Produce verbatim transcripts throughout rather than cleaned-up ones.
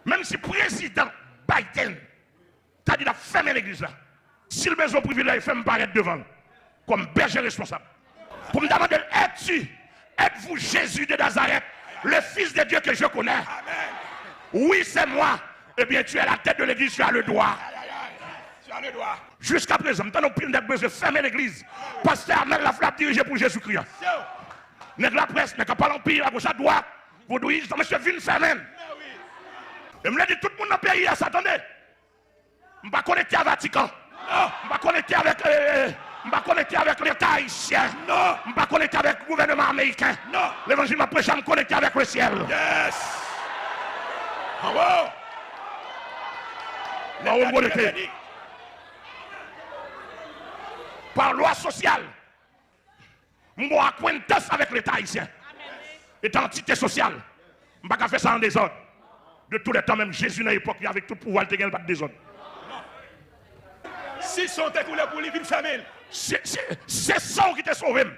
Menm si prezidan Biden ta di l ap fèmen legliz la, si l bezwen privilèj, fè m parèt devan l kòm bèje responsab. Pou m ta mande l, es-tu, êtes-vous Jésus de Nazareth, le Fils de Dieu que je connais? Oui, c'est moi. Eh bien, tu es la tête de l'église, tu as le droit. Jiska prezan, m tande yon pil nèg bezwen fèmen legliz. Pastè Amèl Laflè ap dirije pou Jezikri an. Nèg laprès, nèg k ap pale anpil agoch adwat, vodouyis, mesye vin fèmen. E m vle di tout moun nan peyi a sa, tande. M pa konekte a Vatikan. M pa konekte avèk, eh, m pa konekte avèk Leta ayisyen. M pa konekte avèk gouvènman ameriken. Levanjil m ap preche a, m konekte avèk lesyèl. Yes! Anwo! Anwo m konekte. Pa lwa sosyal, m gon akwentans avèk Leta ayisyen. Etan antite sosyal, m pa ka fè sa an dezòd. De tou lè tan, menm Jezi nan epòk li, avèk tout pouvwa l te gen, l pa t dezòd. Si san w te koule pou li, vin fèmen l. Se, se, se san w ki te sove m.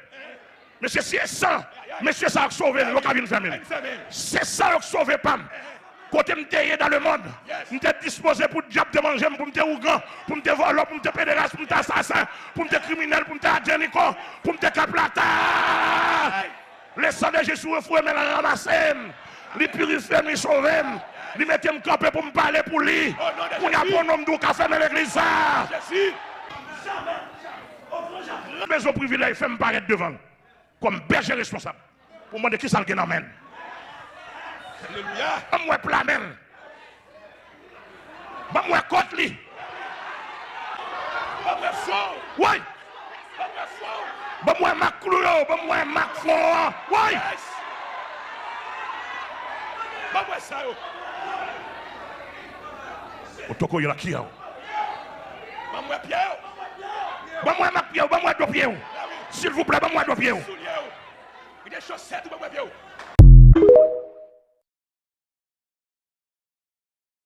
Mesye, si e san mesye sa yo k sove m, yo ka vin fèmen l. Se san yo k sove pa m. Kote m te ye dans le monde, m te dispoze pou dyab te manje m, pou m te ougan, pou m te vòlò, pou m te pederas, pou m te asasen, pou m te kriminèl, pou m te adjenikò, pou m te kap latè. Le sang de Jésus refoule men l ranmase m. Li pirifye m, li sove m. Li mete m kanpe pou m pale pou li. Kounye a pou yon nonm di w ka fèmen legliz sa. Bezwen privilèj, fè m parèt devan l kòm bèje responsab. Pou mande kisa l gen nan men l. Alelouya. Ban m wè pla men l. Ban m wè kòt li. Ban m wè fon. Woy. Ban m wè fon. Ban m wè mak klou yo. Ban m wè mak fon an. Woy. Ban m wè sa yo. Otoko yo la ki a w. Ban m wè pye yo. Ban m wè mak pye w. Ban m wè do pye w. Silvouplè, ban m wè do pye w. Soulye yo. Mete chosèt ou ban m wè pye w.